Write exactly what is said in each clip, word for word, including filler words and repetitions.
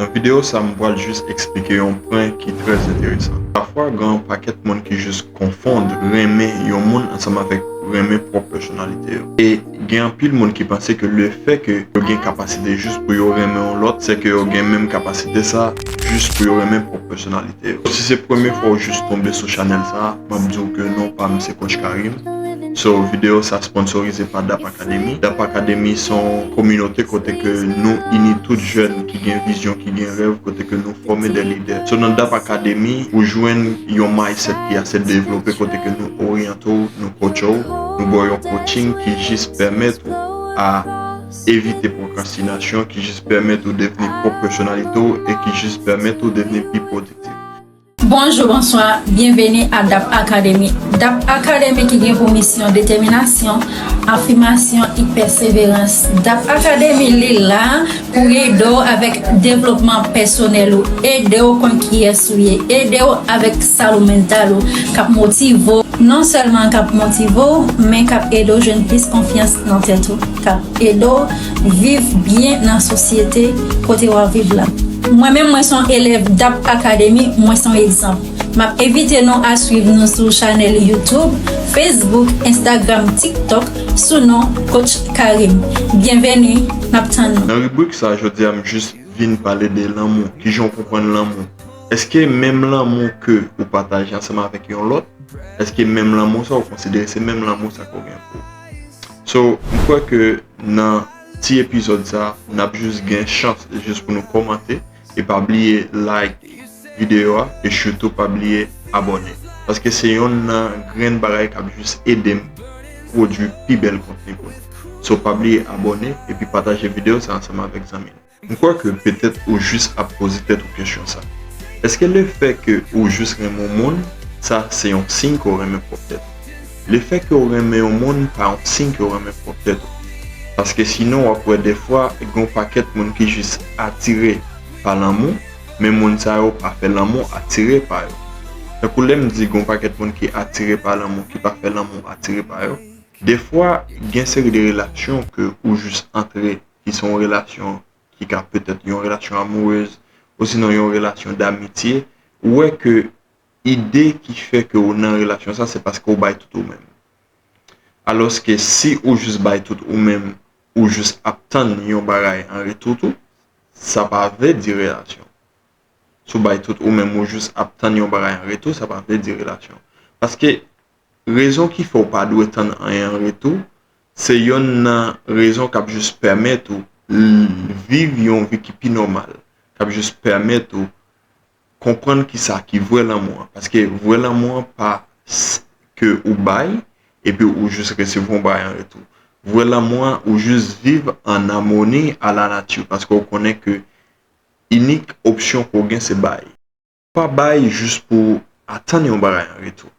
Nan videyo sa, m pral jis eksplike yon pwen ki trè enteresan. Pafwa, gen yon pakèt moun ki jis konfonn renmen yon moun ansanm avèk renmen pwòp pèsonalite yo. E gen anpil moun ki panse ke lefè ke yo gen kapasite jis pou yo renmen yon lòt, se ke yo gen menm kapasite sa jis pou yo renmen pwòp pèsonalite yo. Si se premye fwa ou jis tonbe sou chanèl sa, m ap di w ke non pa m se Coach Karim. So, videyo sa sponsorize pa Dap Academy. Dap Academy se yon kominote kote ke nou ini tout jèn ki gen vizyon, ki gen rèv, kote ke nou fòme de lidè. So, nan Dap Academy, ou jwenn yon mindset ki ase devlope kote ke nou oryante w, nou coache w, nou ba w yon coaching ki jis pèmèt ou a evite pwokrastinasyon, ki jis pèmèt ou devni pwòp pèsonalite w e ki jis pèmèt ou devni pi pwodiktif. Bonjou, bonswa, byenveni a Dap Academy. Dap Academy ki gen pou misyon detèminasyon, afimasyon e pèseverans. Dap Academy li la pou ede w avèk devlopman pèsonèl ou, ede w konn kiyès ou ye, ede w avèk salud mental ou, k ap motive w, non sèlman k ap motive w, men k ap ede w jwenn plis konfyans nan tèt ou, k ap ede w viv byen nan sosyete kote w ap viv la. Mwen menm, mwen se yon elèv Dap Academy, mwen se yon egzanp. M ap envite nou a swiv nou sou chanèl YouTube, Facebook, Instagram, TikTok sou non Coach Karim. Byenveni, n ap tann nou. Nan ribrik sa, jodi a, m jis vin pale de lanmou. Kijan w konprann lanmou? Èske menm lanmou ke ou pataje ansanm avèk yon lòt, èske menm lanmou sa ou konsidere se menm lanmou sa ke w gen pou ou? So, m kwè ke nan ti epizòd sa, n ap jis gen chans jis pou nou kòmante e pa bliye like videyo a e sitou pa bliye abòne. Paske se yonn nan grenn bagay k ap jis ede m pwodui pi bèl kontni pou nou. So, pa bliye abòne epi pataje videyo sa ansanm avèk zanmi nou. M kwè ke petèt ou jis ap poze tèt ou kesyon sa. Èske lefè ke ou jis renmen yon moun, sa se yon siy ke w renmen pwòp tèt ou? Lefè ke w renmen yon moun pa yon siy ke w renmen pwòp tèt ou. Paske sinon w ap wè defwa gen yon pakèt moun ki jis atire pa lanmou, men moun sa yo pa fè lanmou atire pa yo. Tankou lè m di gen yon pakèt moun ki atire pa lanmou, ki pa fè lanmou atire pa yo, defwa gen seri de relasyon ke ou jis antre, ki se yon relasyon ki ka petèt yon relasyon amourèz, osinon yon relasyon damitye, ou wè ke ide ki fè ke ou nan relasyon sa, se paske ou bay tout ou menm. Alòske si ou jis bay tout ou menm, ou jis ap tann yon bagay an retou tou, sa pa vle di relasyon. Si w bay tout ou menm, ou jis ap tann yon bagay an retou, sa pa vle di relasyon. Paske rezon ki fè w pa dwe tann anyen an retou, se yonn nan rezon k ap jis pèmèt ou l-, viv yon vi ki pi nòmal, k ap jis pèmèt ou konprann kisa ki vrè lanmou an. Paske vrè lanmou an pa s-, ke ou bay, epi ou jis resevwa yon bagay an retou. Vrè lanmou an, ou jis viv an amoni a la nati, paske ou konnen ke inik opsyon ke w gen, se bay. Pa bay jis pou atann yon bagay an retou.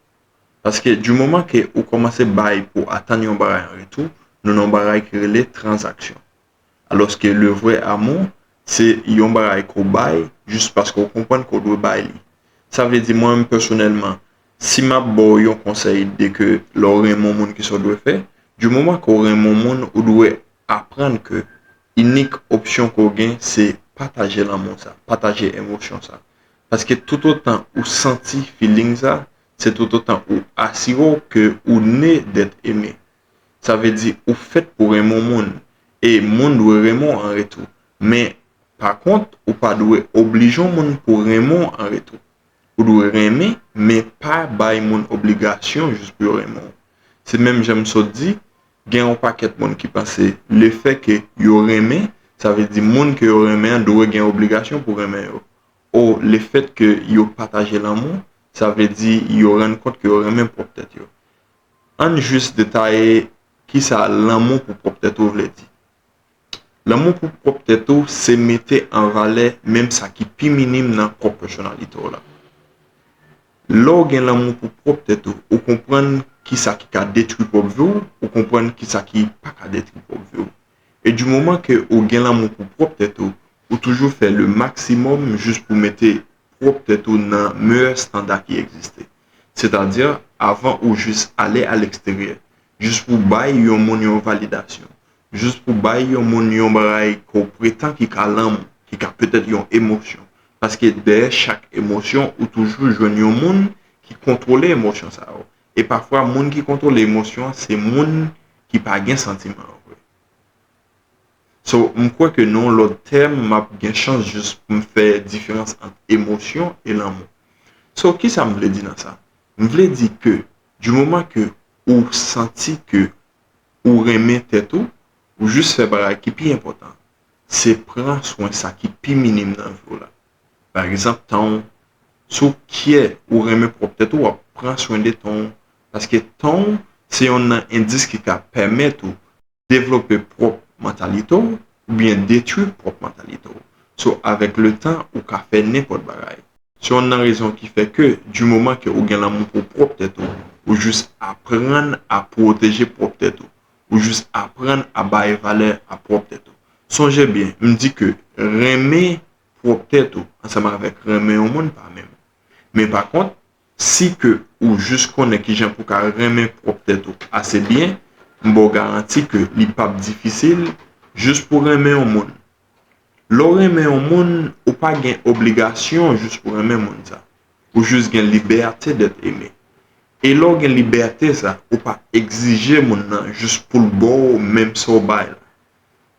Paske di moman ke ou kòmanse bay pou atann yon bagay an retou, nou nan yon bagay ki rele tranzaksyon. Alòske le vrè amou, se yon bagay ke w bay jis paske w konprann ke w dwe bay li. Sa vle di, mwen menm pèsonèlman, si m ap ba w yon konsèy de ke lè w renmen yon moun, kisa w dwe fè, di moman ke w renmen yon moun, ou dwe aprann ke inik opsyon ke w gen, se pataje lanmou sa, pataje emosyon sa. Paske toutotan ou santi feeling sa, se toutotan ou asire w ke ou ne d'être aimé. Sa vle di ou fèt pou renmen yon moun, e moun dwe renmen w an retou. Men, pa kont, ou pa dwe oblije yon moun pou renmen w an retou. Ou dwe renmen, men pa bay moun obligasyon jis pou yo renmen w. Se menm jan m sot di, gen yon pakèt moun ki panse lefè ke yo renmen, sa vle di moun ke yo renmen an dwe gen obligasyon pou renmen yo. O, lefèt ke yo pataje lanmou, sa vle di yo rann kont ke yo renmen pwòp tèt yo. Ann jis detaye kisa lanmou pou pwòp tèt ou vle di. Lanmou pou pwòp tèt ou se mete an valè menm sa ki pi minim nan pwòp pèsonalite w la. Lè w gen lanmou pou pwòp tèt ou, ou konprann kisa ki ka detwi pwòp vi w, ou konprann kisa ki pa ka detwi pwòp vi w. E di moman ke ou gen lanmou pou pwòp tèt ou, ou toujou fè le maksimòm jis pou mete pwòp tèt ou nan meyè estanda ki egziste. Sètadi, avan ou jis ale a leksteryè, jis pou bay yon moun yon validasyon, jis pou bay yon moun yon bagay ke w pretan ki ka lanmou, Li ka petèt yon emosyon. Paske dèyè chak emosyon, ou toujou jwenn yon moun ki kontwole emosyon sa yo. E pafwa, moun ki kontwole emosyon an, se moun ki pa gen santiman yo vre. So, m kwè ke nan yon lòt tèm, m ap gen chans jis pou m fè diferans ant emosyon e lanmou. So, kisa m vle di nan sa? M vle di ke, di moman ke ou santi ke ou renmen tèt ou, ou jis fè bagay ki pi enpòtan. Se pran swen sa ki pi minim nan vi w la. Pa egzanp, tan w. Si w kyè ou renmen pwòp tèt ou, w ap pran swen de tan w. Paske tan w, se yonn nan endis ki ka pèmèt ou devlope pwòp mantalite w, oubyen detwi pwòp mantalite w. So, avèk letan, ou ka fè nenpòt bagay. Se yonn nan rezon ki fè ke, di moman ke ou gen lanmou pou pwòp tèt ou, ou jis aprann a pwoteje pwòp tèt ou. Ou jis aprann a bay valè a pwòp tèt ou. Sonje byen, m di ke renmen pwòp tèt ou ansanm avèk renmen yon moun pa menm. Men pa kont, si ke ou jis konnen kijan pou ka renmen pwòp tèt ou ase byen, m ba w garanti ke li p ap difisil jis pou renmen yon moun. Lè w renmen yon moun, ou pa gen obligasyon jis pou renmen moun sa. Ou jis gen libète d'être aimé. E lè w gen libète sa, ou pa egzije moun nan jis pou l ba w menm sa w bay la.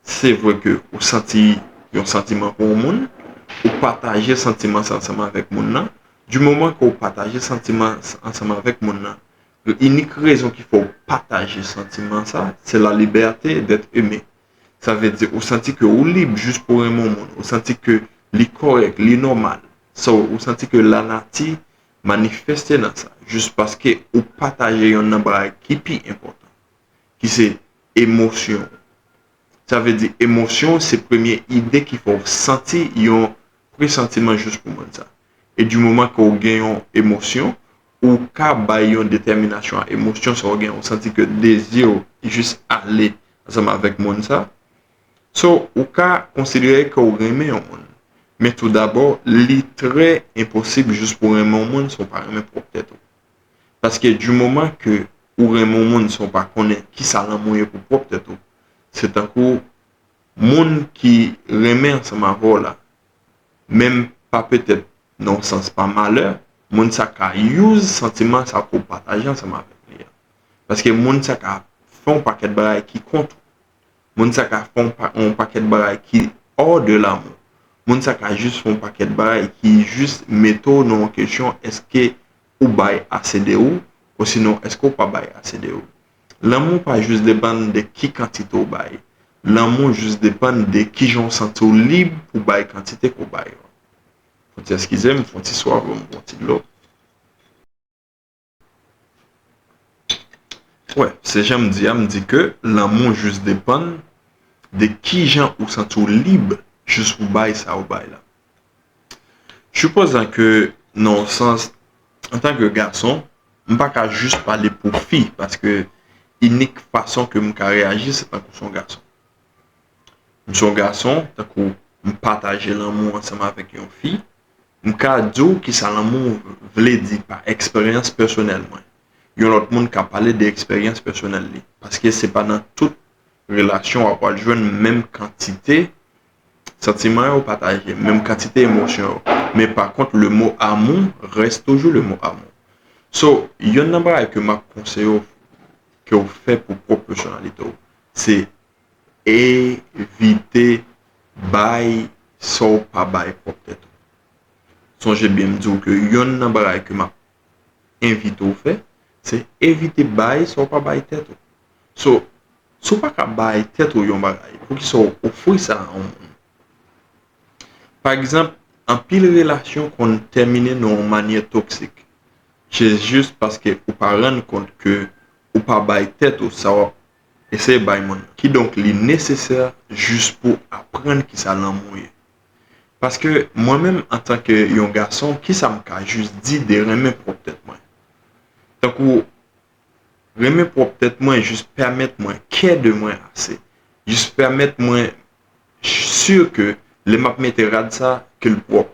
Se vre ke ou santi yon santiman pou yon moun, ou pataje santiman sa ansanm avèk moun nan. Di moman ke w pataje santiman sa ansanm avèk moun nan, inik rezon ki fè w pataje santiman sa, se la liberté d'être aimé. Sa vle di, ou santi ke ou lib jis pou renmen yon moun. Ou santi ke li kòrèk, li nòmal. So, ou santi ke lanati manifeste nan sa. Jis paske ou pataje yonn nan bagay ki pi enpòtan, ki se emosyon. Sa vle di, emosyon se premye ide ki fè w santi yon presantiman jis pou moun sa. E di moman ke w gen yon emosyon, ou ka bay yon detèminasyon a emosyon sa w gen, ou santi ke dezi w jis ale ansanm avèk moun sa. So, ou ka konsidere ke w renmen yon moun. Men tou dabò, li trè enposib jis pou renmen yon moun si w pa renmen pwòp tèt ou. Paske di moman ke ou renmen yon moun san w pa konnen kisa lanmou ye pou pwòp tèt ou, se tankou moun ki renmen ansanm avè w la, menm pa petèt nan yon sans pa malè, moun sa ka use santiman sa pou pataje ansanm avèk li a. Paske moun sa ka fè yon pakèt bagay ki kont ou. Moun sa ka fè yon pa- yon pakèt bagay ki hors de l'amour. Moun sa ka jis fè yon pakèt bagay ki jis mete w nan yon kesyon, èske ou bay ase de ou, osinon èske w pa bay ase de ou. Lanmou pa jis depann de ki kantite w bay. Lanmou jis depann de kijan w santi w lib pou bay kantite ke w bay yo. Fon ti eskize m, fon ti swaf, ban m fon ti dlo. Wè, se jan m di a, m di ke lanmou jis depann de kijan ou santi w lib jis pou bay sa ou bay la. Supozan ke, nan yon sans, antanke gason, m pa ka jis pale pou fi, paske inik fason ke m ka reyaji, se tankou se yon gason. M se yon gason, tankou m pataje lanmou ansanm avèk yon fi, m ka di w kisa lanmou vle di pa eksperyans pèsonèl mwen. Yon lòt moun ka pale de eksperyans pèsonèl li, paske se pa nan tout relasyon w ap pral jwenn menm kantite santiman yo pataje, menm kantite emosyon yo. Men pa kont, le mot amour reste toujours le mot amour. So, yonn nan bagay ke m ap konseye w, ke w fè pou pwòp pèsonalite w, se evite bay sa w pa bay pwòp tèt ou. Sonje byen, m di w ke yonn nan bagay ke m ap envite w fè, se evite bay sa w pa bay tèt ou. So, si w pa ka bay tèt ou yon bagay, poukisa w ofri sa a yon moun? Pa egzanp, anpil relasyon konn tèmine nan yon manyè toksik. Se jis paske ou pa rann kont ke ou pa bay tèt ou sa w ap eseye bay moun nan. Kidonk, li nesesè jis pou aprann kisa lanmou ye. Paske mwen menm, antanke yon gason, kisa m ka jis di de renmen pwòp tèt mwen? Tankou, renmen pwòp tèt mwen jis pèmèt mwen care de mwen ase. Jis pèmèt mwen si ke lè m ap mete rad sa, ke l pwòp.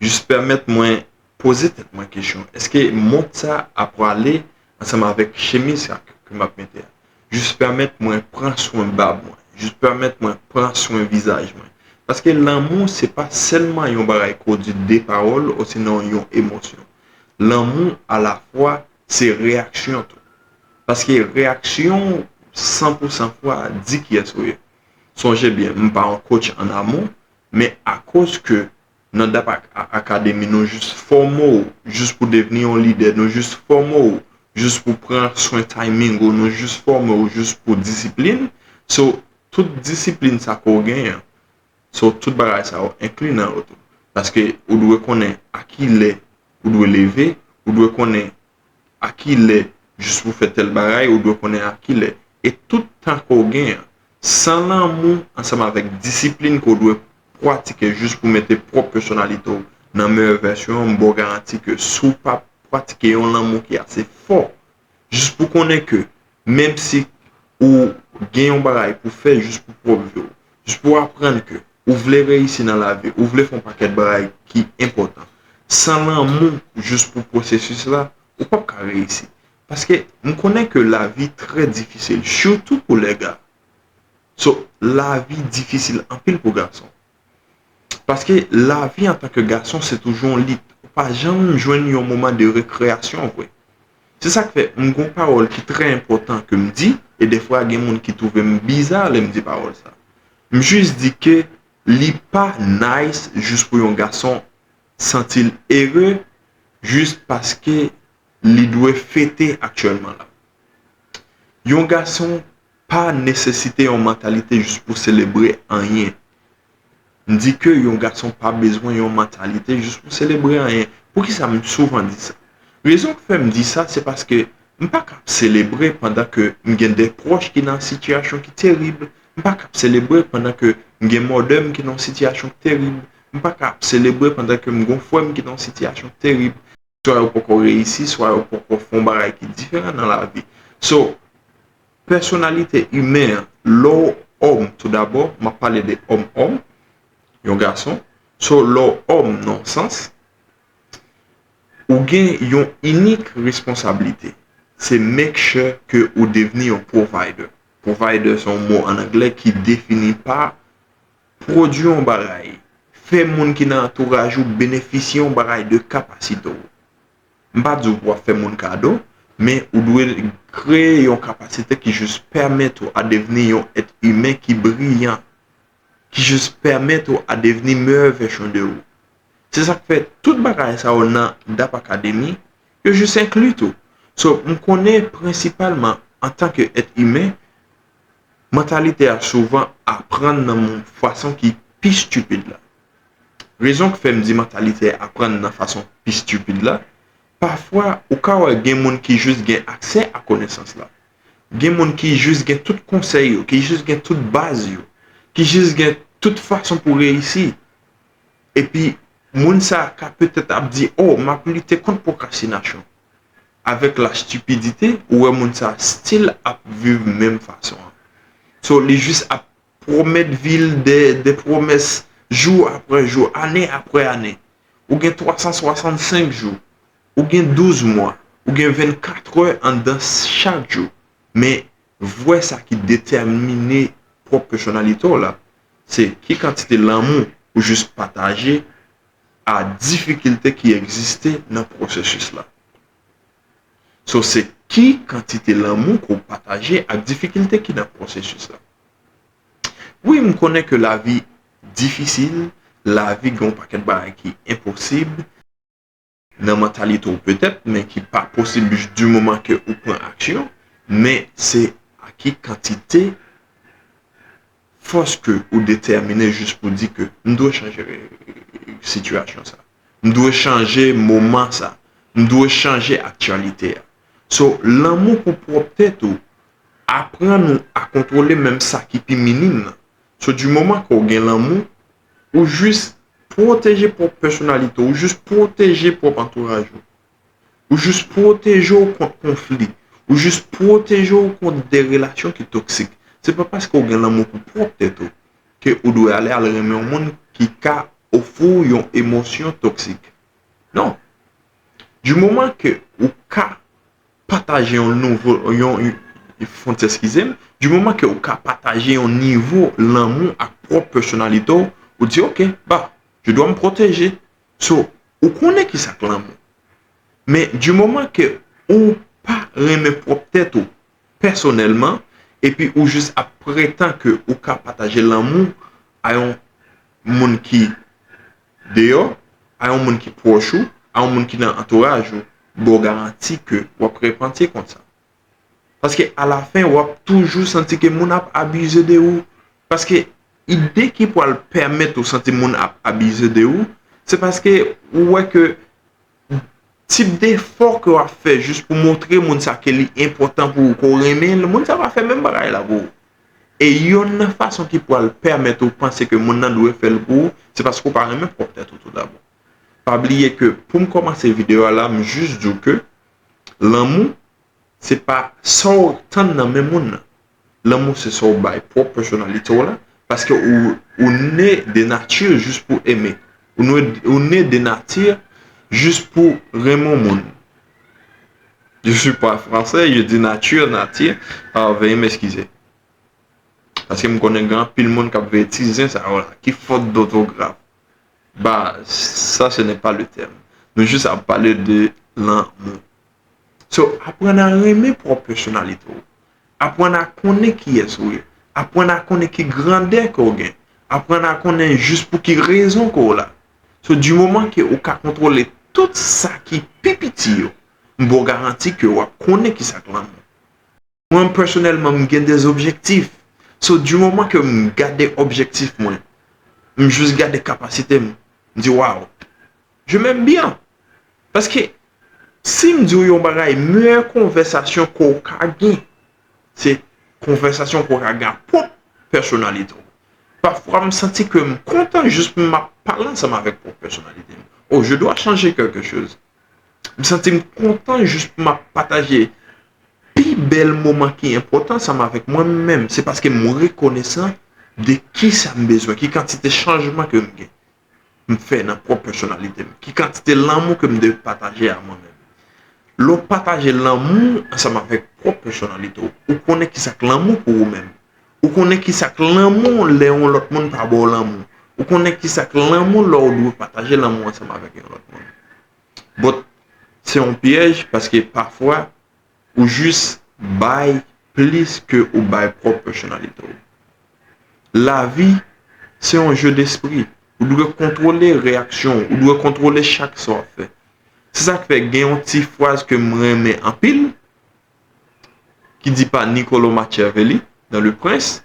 Jis pèmèt mwen poze tèt mwen kesyon, èske mont sa ap prale ansanm avèk chemiz sa ke, ke m ap mete a? Jis pèmèt mwen pran swen bab mwen. Jis pèmèt mwen pran swen vizaj mwen. Paske lanmou se pa sèlman yon bagay ke w di de pawòl osinon yon emosyon. Lanmou alafwa se reyaksyon tou. Paske reyaksyon w san pou san fwa di kiyès ou ye. Sonje byen, m pa yon coach an amou, men akoz ke nan Dap Ak- Academy nou jis fòme w jis pou devni yon lidè, nou jis fòme w jis pou pran swen timing ou, nou jis fòme w jis pou disiplin. So, tout disiplin sa ke w genyen, so, tout bagay sa yo enkli nan yo tou. Paske ou dwe konnen a ki lè ou dwe leve, ou dwe konnen a ki lè jis pou fè tèl bagay, ou dwe konnen a ki lè. E tout tan ke w genyen, san lanmou ansanm avèk disiplin ke w dwe pratike jis pou mete pwòp pèsonalite w nan meyè vèsyon an, m ba w garanti ke si w pa pratike yon lanmou ki ase fò, jis pou konnen ke menm si ou gen yon bagay pou fè jis pou pwòp vi w, jis pou aprann ke ou vle reyisi nan lavi, ou vle fè yon pakèt bagay ki enpòtan, san lanmou jis pou pwosesis la, ou p ap ka reyisi. Paske m konnen ke lavi trè difisil, sitou pou lè ga. So, lavi difisil anpil pou gason. Paske lavi antanke gason se toujou yon lit. Ou pa janm jwenn yon moman de rekreyasyon vre. Se sa k fè m gon pawòl ki trè enpòtan ke m di, e defwa gen moun ki twouve m biza lè m di pawòl sa. M jis di ke li pa nice jis pou yon gason santi l ere jis paske li dwe fete aktyèlman la. Yon gason pa nesesite yon mantalite jis pou selebre anyen. M di ke yon gason pa bezwen yon mantalite jis pou selebre anyen. Poukisa m souvan di sa? Rezon k fè m di sa, se paske m pa ka ap selebre pandan ke m gen de pwòch ki nan sitiyasyon ki terib. M pa ka ap selebre pandan ke m gen mòde m ki nan yon sitiyasyon ki terib. M pa ka ap selebre pandan ke m gon frè m ki nan yon sitiyasyon ki terib. Swa yo poko reyisi, swa yo poko fè yon bagay ki diferan nan lavi. So, pèsonalite imen an, lè w òm, toudabò, m ap pale de òm òm, yon gason. So, lè w òm nan yon sans, ou gen yon inik responsablite. Se make sure ke ou devni yon provider. Provider se yon mo an anglè ki defini pa pwodui yon bagay, fè moun ki nan antouraj ou benefisye yon bagay de kapasite w. M pa di w pou w ap fè moun kado, men ou dwe kreye yon kapasite ki jis pèmèt ou a devni yon èt imen ki briyan, ki jis pèmèt ou a devni meyè vèsyon de ou. Se sa k fè tout bagay sa yo nan Dap Academy, yo jis enkli tou. So, m konnen prensipalman antanke èt imen, mantalite a souvan aprann nan yon fason ki pi stipid la. Rezon k fè m di mantalite a aprann nan fason pi stipid la, pafwa ou ka wè gen moun ki jis gen aksè a konesans la. Gen moun ki jis gen tout konsèy yo, ki jis gen tout baz yo, ki jis gen tout fason pou reyisi. Epi, moun sa a ka petèt ap di, oh, m ap lite kont pwokrastinasyon. Avèk la stipidite, ou wè moun sa a still ap viv menm fason an. So, li jis ap pwomèt vi l de, de pwomès jou apre jou, ane apre ane. Ou gen twa san swasannsenk jou, ou gen douz mwa, ou gen vennkat è anndan chak jou. Men vwè sa ki detèmine pwòp pèsonalite w la, se ki kantite lanmou ou jis pataje a difikilte ki egziste nan pwosesis la. So, se ki kantite lanmou ke w pataje ak difikilte ki nan pwosesis la. Wi, m konnen ke lavi difisil, lavi gen yon pakèt bagay ki enposib, nan mantalite w petèt, men ki pa posib du moman ke ou pran aksyon, men se a ki kantite fòs ke ou detèmine jis pou di ke m dwe chanje sitiyasyon sa. M dwe chanje moman sa. M dwe chanje aktyalite a. So, lanmou pou pwòp tèt ou, aprann ou a kontwole menm sa ki pi minim nan. So, du moman ke w gen lanmou, ou jis pwoteje pwòp pèsonalite w, ou jis pwoteje pwòp antouraj ou. Ou jis pwoteje w kont konfli. Ou jis pwoteje w kont de relasyon ki toksik. Se pa paske w gen lanmou pou pwòp tèt ou ke ou dwe ale al renmen yon moun ki ka ofri w yon emosyon toksik. Non. Du moman ke ou ka pataje yon nouvo, yon, yon, fon ti eskize m, du moman ke ou ka pataje yon nivo lanmou ak pwòp pèsonalite w, Ou di, ok, bah, je dois me protéger. So, ou konnen ki sa k lanmou. Men, du moment ke ou pa renmen pwòp tèt ou pèsonèlman, epi ou jis ap pretan ke ou ka pataje lanmou a yon moun ki deyò, a yon moun ki pwòch ou, a yon moun ki nan antouraj ou, ba w garanti ke w ap repanti konsa. Paske alafen, w ap toujou santi ke moun ap abize de ou. Paske ide ki pral pèmèt ou santi moun ap abize de ou, se paske ou wè ke tip defò ke w ap fè jis pou montre moun sa ke li enpòtan pou ou, ke w renmen l, moun sa va fè menm bagay la pou ou. E yonn nan fason ki pral pèmèt ou panse ke moun nan dwe fè l pou ou, se paske w pa renmen pwòp tèt ou tou dabò. Pa bliye ke pou m kòmanse videyo a la, m jis di w ke lanmou, se pa sa w tann nan men moun nan. Lanmou se sa w bay pwòp pèsonalite w la, paske ou, ou ne de nati jis pou eme. Ou ne, ou ne de nati jis pou renmen moun. Je suis pas français, je dis nature, nature. Ah, veuillez m'excuser. Paske m konnen gen anpil moun k ap veye ti zen sa yo la, ki fòt dòtograf. Bah, ça, ce n'est pas le thème. Nou jis ap pale de lanmou. So, aprann a renmen pwòp pèsonalite w. Aprann a konnen kiyès ou ye. Aprann a konnen ki grandè ke w gen. Aprann a konnen jis pou ki rezon ke w la. So, du moment ke ou ka kontwole tout sa ki pi piti yo, m ba w garanti ke w ap konnen ki sa k lanmou. Mwen, pèsonèlman, m gen de objektif. So, du moment ke m gade objektif mwen, m jis gade kapasite m, m di, waw, je m'aime bien. Paske, si m di w yon bagay, meyè konvèsasyon ke w ka gen, se konvèsasyon ke w ka gen ak pwòp pèsonalite w. Pafwa, m santi ke m kontan jis pou m ap pale ansanm avèk pwòp pèsonalite m. Oh, je dois changer quelque chose. M santi m kontan jis pou m ap pataje pi bèl moman ki enpòtan ansanm avèk mwen menm. Se paske m rekonesan de kisa m bezwen, ki kantite chanjman ke m gen, m fè nan pwòp pèsonalite m, ki kantite lanmou ke m dwe pataje a mwen menm. Lè w pataje lanmou ansanm avèk pwòp pèsonalite w, ou konnen kisa k lanmou pou ou menm. Ou konnen kisa k lanmou lè yon lòt moun pa ba w lanmou. Ou konnen kisa k lanmou lè w dwe pataje lanmou ansanm avèk yon lòt moun. But, se yon pyèj paske pafwa, ou jis bay plis ke ou bay pwòp pèsonalite w. Lavi, se yon je despri. Ou dwe kontwole reyaksyon w, ou dwe kontwole chak sa w ap fè. Se sa k fè gen yon ti fraz ke m renmen anpil, ki di pa Niccolo Machiavelli dans Le Prince,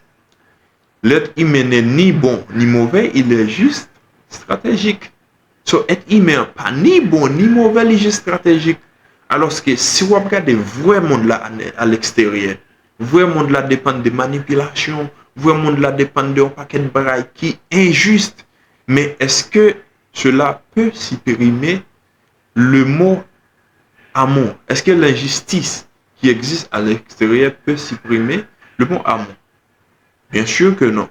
l'être humain n'est ni bon ni mauvais, il est juste stratégique. So, èt imen an pa ni bon ni move, li jis estratejik. Alòske si w ap gade vrè mond la a leksteryè, vrè mond la depann de manipilasyon, vrè mond la depann de yon pakèt bagay ki enjis. Men èske cela peut supprimer le mot amour? Èske lenjistis ki egziste à l'extérieur peut supprimer le mot amour? Bien sûr que non.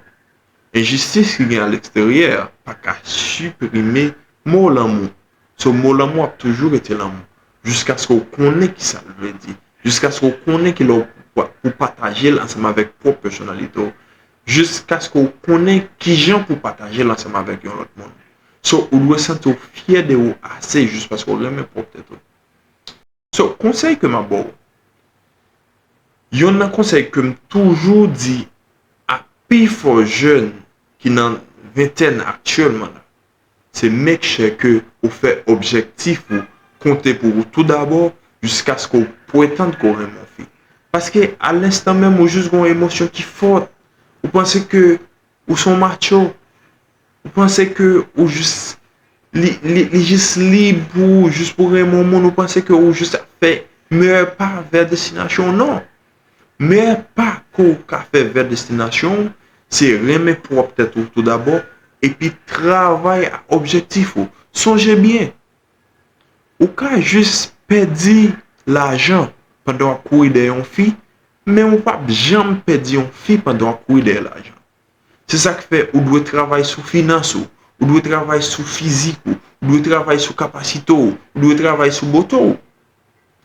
Enjistis ki gen a leksteryè pa ka siprime mo lanmou. So, mo lanmou ap toujou rete lanmou. Jiskaske w konnen ki sa l vle di. Jiskaske w konnen ki lè w pou pataje l ansanm avèk pwòp pèsonalite w. Jiskaske w konnen kijan pou pataje l ansanm avèk yon lòt moun. So, ou dwe santi w fyè de ou ase jis paske w renmen pwòp tèt ou. So, konsèy ke m ap ba w. Yonn nan konsèy ke m toujou di a pifò jèn ki nan ventèn aktyèlman la, se make sure ke ou fè objektif ou konte pou ou tou dabò, jiskaske ou pretann ke w renmen yon fi. Paske a lenstan menm ou jis gen yon emosyon ki fòt. Ou panse ke ou se yon macho. Ou panse ke ou jis, li, li, li jis lib pou ou, jis pou renmen yon moun, ou panse ke ou jis ap fè meyè pa vè destinasyon w, non. Meyè pa ke w ka fè vè destinasyon w, se renmen pwòp tèt ou tou dabò, epi travay a objektif ou. Sonje byen, ou ka jis pèdi lajan pandan w ap kouri dèyè yon fi, men ou p ap janm pèdi yon fi pandan w ap kouri dèyè lajan. Se sa k fè ou dwe travay sou finans ou, ou dwe travay sou fizik ou, ou dwe travay sou kapasite w, ou dwe travay sou bote w.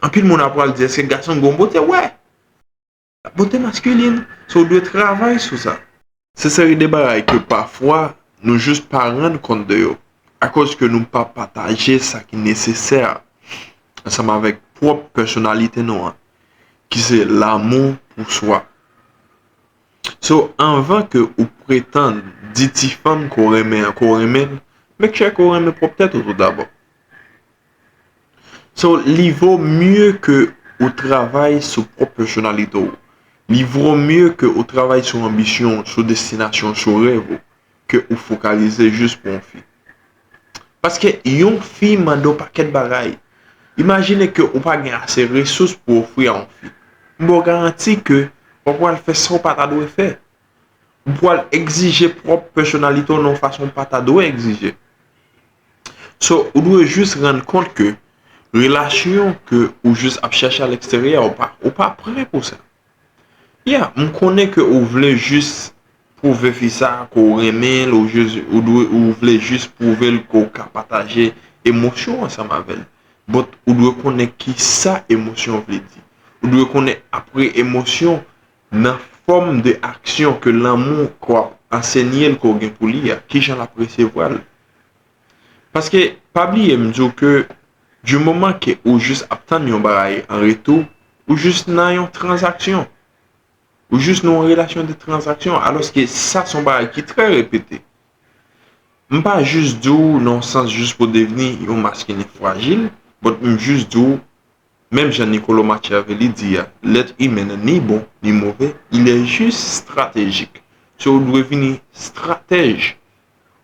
Anpil moun ap pral di, èske gason gen yon bote? Wè! Bote maskilin. So, ou dwe travay sou sa. Se seri de bagay ke pafwa nou jis pa rann kont de yo, akoz ke nou pa pataje sa ki nesesè ansanm avèk pwòp pèsonalite nou an, ki se lanmou pou swa. So, anvan ke ou pretann di ti fanm ke w renmen an ke w renmen l, make sure ke w renmen pwòp tèt ou tou dabò. So, li vo mye ke ou travay sou pwòp pèsonalite w. Li vo mye ke ou travay sou anbisyon w, sou destinasyon w, sou rèv ou, ke ou fokalize jis pou yon fi. Paske yon fi mande w pakèt bagay. Imajine ke ou pa gen ase resous pou ofri a yon fi. M ba w garanti ke w ap pral fè sa w pa ta dwe fè. Ou pral egzije pwòp pèsonalite w nan yon fason w pa ta dwe egzije. So, ou dwe jis rann kont ke relasyon ke ou jis ap chèche a leksteryè, ou pa, ou pa prè pou sa. Yeah, m konnen ke ou vle jis pwouve fi sa ke w renmen l, ou jis, ou dwe, ou vle jis pwouve l ke w ka pataje emosyon w ansanm avè l. But ou dwe konnen ki sa emosyon vle di. Ou dwe konnen apre emosyon, nan fòm de aksyon ke lanmou ke w ap ansenye l ke w gen pou li a, kijan l ap resevwa l. Paske, pa bliye, m di w ke, di moman ke ou jis ap tann yon bagay an retou, ou jis nan yon tranzaksyon. Ou jis nan yon relasyon de tranzaksyon, alòske sa se yon bagay ki trè repete. M pa jis di w nan yon sans jis pou w devni yon maskilen frajil, but m jis di w, menm jan Niccolo Machiavelli di a, lèt imen an ni bon ni move, il est juste stratégique. So, ou dwe vini stratèj.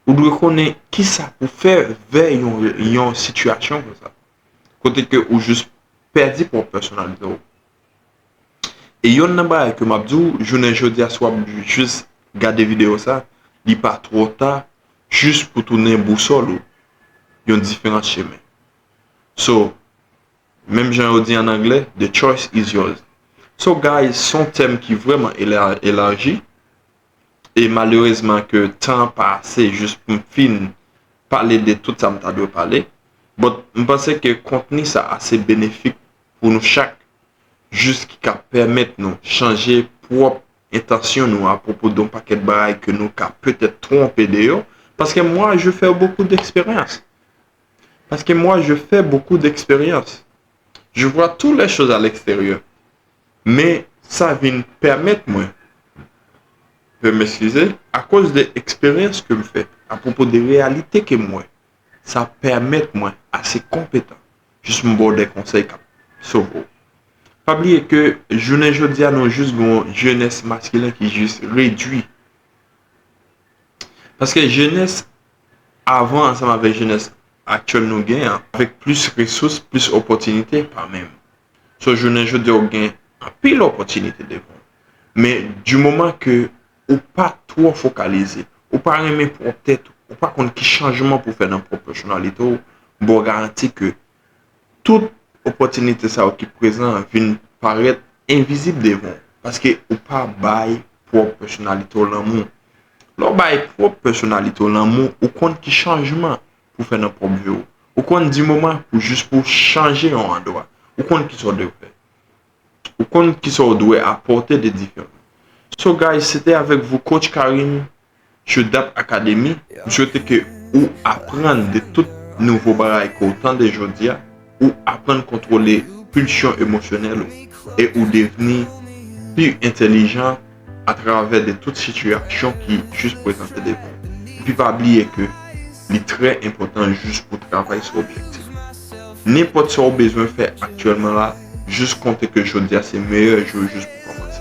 Ou dwe konnen kisa pou fè vè yon, yon sitiyasyon konsa. Kote ke ou jis pèdi pwòp pèsonalite w. E yonn nan bagay ke m ap di w, jounen jodi a, si w ap jis gade videyo sa, li pa twò ta jis pou tounen bousòl ou yon diferan chemen. So, menm jan yo di an anglè, the choice is yours. So, guys, se yon tèm ki vrèman ela-, elaji. E malerezman ke tan an pa ase jis pou m fin pale de tout sa m ta dwe pale. But m panse ke kontni sa ase benefik pou nou chak, jis ki ka pèmèt nou chanje pwòp entansyon nou apwopo de yon pakèt bagay ke nou ka petèt twonpe de yo. Paske moi, je fais beaucoup d'expérience. Paske moi, je fais beaucoup d'expérience. Je vois toutes les choses à l'extérieur. Men sa vin pèmèt mwen, veuillez m'excuser, akoz de eksperyans ke m fè, apwopo de reyalite ke m wè, sa pèmèt mwen ase konpetan, jis m ba w de konsèy k ap sove w. Pa bliye ke jounen jodi a, nou jis gen yon jenès maskilen ki jis redui. Paske jenès avan ansanm avèk jenès aktyèl nou gen an, avèk plis resous, plis opòtinite, pa menm. So, jounen jodi a, ou gen anpil opòtinite devan w. Men, di moman ke ou pa twò fokalize, ou pa renmen pwòp tèt ou, ou pa konn ki chanjman pou fè nan pwòp pèsonalite w, m ba w garanti ke tout opòtinite sa yo ki prezan an vin parèt envizib devan w, paske ou pa bay pwòp pèsonalite w lanmou. Lè w bay pwòp pèsonalite w lanmou, ou konn ki chanjman pou fè nan pwòp vi w. Ou konn di moman pou jis pou chanje yon andwa. Ou konn kisa w dwe fè. Ou konn kisa w dwe apòte de diferan. So guys, se te avèk vous coach Karim, Shoot That Academy. M swete ke ou aprann de tout nouvo bagay ke w tande jodi a, ou aprann kontwole pilsyon emosyonèl ou, e ou devni pi entèlijan atravè de tout sitiyasyon ki jis prezante devan w. Epi pa bliye ke li trè enpòtan jis pou travay sou objektif. Nenpòt sa w bezwen fè aktyèlman la, jis konte ke jodi a se meyè jou jis pou kòmanse.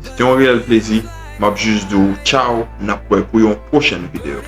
Se te yon reyèl plezi, m ap jis di w tchaw, n ap wè pou yon pwochèn videyo.